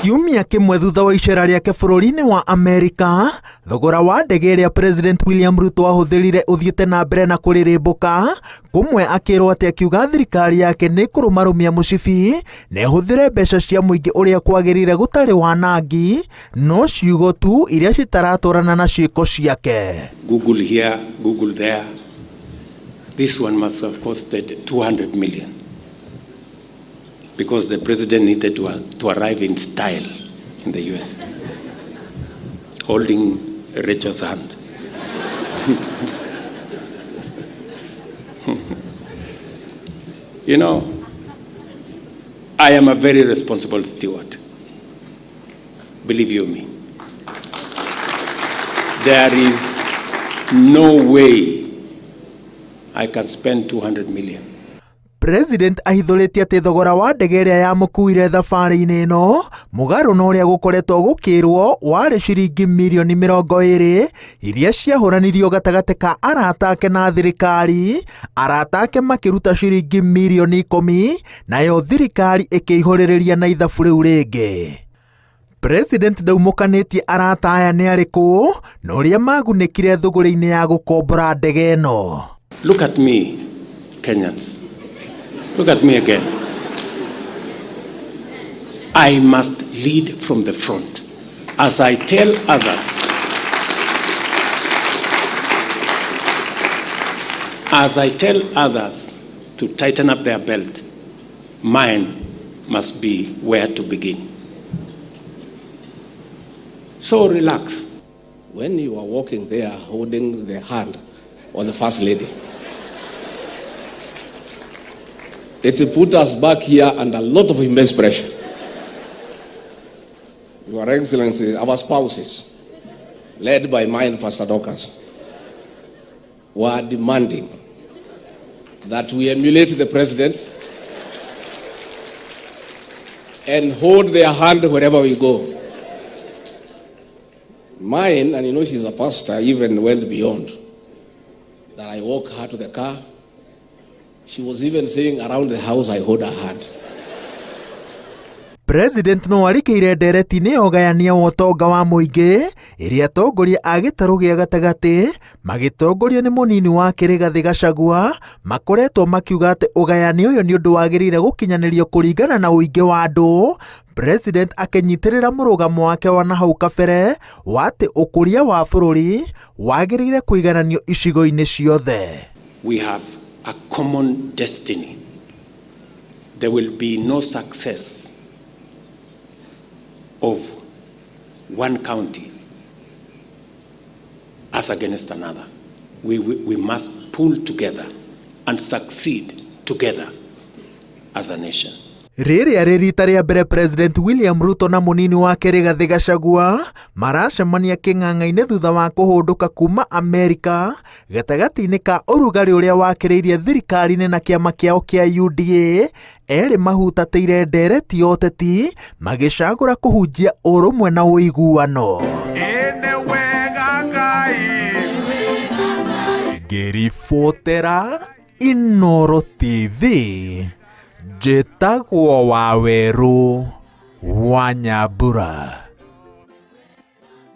Kiumia kĩmwe thutha wa icera rĩake bũrũri-inĩ wa Amerika, thogora wa ndege ĩrĩa President William Ruto ahũthĩrire ũthiĩte na mbere na kũrĩrĩmbũka, kũmwe akĩrwo atĩ akiuga thirikari yake nĩ kũrũmarũmia mũcibi na ĩhũthĩre mbeca cia mũingĩ ũrĩa kwagĩrĩire gũtarĩ wanangi, no ciugo tu iria citaratwarana na ciĩko ciake. Google here, Google there. This one must have costed 200 million because the president needed to arrive in style in the US, holding Rachel's hand. You know, I am a very responsible steward. Believe you me. There is no way I can spend 200 million. President ahithũrĩtie atĩ thogora wa ndege ĩrĩa yamũkuire thabarĩ-inĩ ĩno mũgarũ na ũrĩa gũkoretwo gũkĩrwo warĩ ciringi mirioni 20 iria ciahũranirio gatagatĩ ka arata ake na thirikari, arata ake makĩruta ciringi mirioni 10 nayo thirikari ĩkĩihũrĩrĩria na ithabu rĩu rĩngĩ. President ndaumũkanĩtie arata aya nĩ arĩkũ na ũrĩa magunĩkire thũgũrĩ-inĩ ya gũkombora ndege ĩno. Look at me, Kenyans. Look at me again. I must lead from the front. As I tell others, as I tell others to tighten up their belt, mine must be where to begin. So relax. When you are walking there holding the hand of the First Lady, it put us back here under a lot of immense pressure. Your Excellency, our spouses, led by mine, Pastor Dorcas, were demanding that we emulate the president and hold their hand wherever we go. Mine, and you know she's a pastor, even went beyond that. I walk her to the car. She was even saying around the house I hold her hand. President no arikĩire ndereti-inĩ ya ũgayania wa ũtonga wa mũingĩ ĩrĩa atongoria a gĩtarũ gĩa gatagatĩ magĩtongorio nĩ mũnini wake Rigathĩ Gachagua makoretwo makiuga atĩ ũgayani ũyũ nĩ ũndũ wagĩrĩire gũkinyanĩrio kũringana na ũingĩ wa andũ. President akĩnyitĩrĩra mũrũgamo wake wa nahau kabere wa atĩ ũkũria wa bũrũri wagĩrĩire kũigananio icigo-inĩ ciothe. We have a common destiny. There will be no success of one county as against another. We must pull together and succeed together as a nation. Rĩrĩa rĩ rita rĩa mbere President William Ruto na mũnini wake Rigathĩ Gachagua maracemania kĩng'ang'a-inĩ thutha wa kũhũndũka kuma Amerika gatagatĩ-inĩ ka ũrugarĩ ũrĩa wakĩrĩirie thirikari-inĩ na kĩama kĩao kĩa UDA, erĩ mahutatĩire ndereti ya ũteti magĩcagũra kũhunjia ũrũmwe na ũiguano. Ngĩribotera Inooro TV, njĩtagwo Wawerũ wa Nyambura.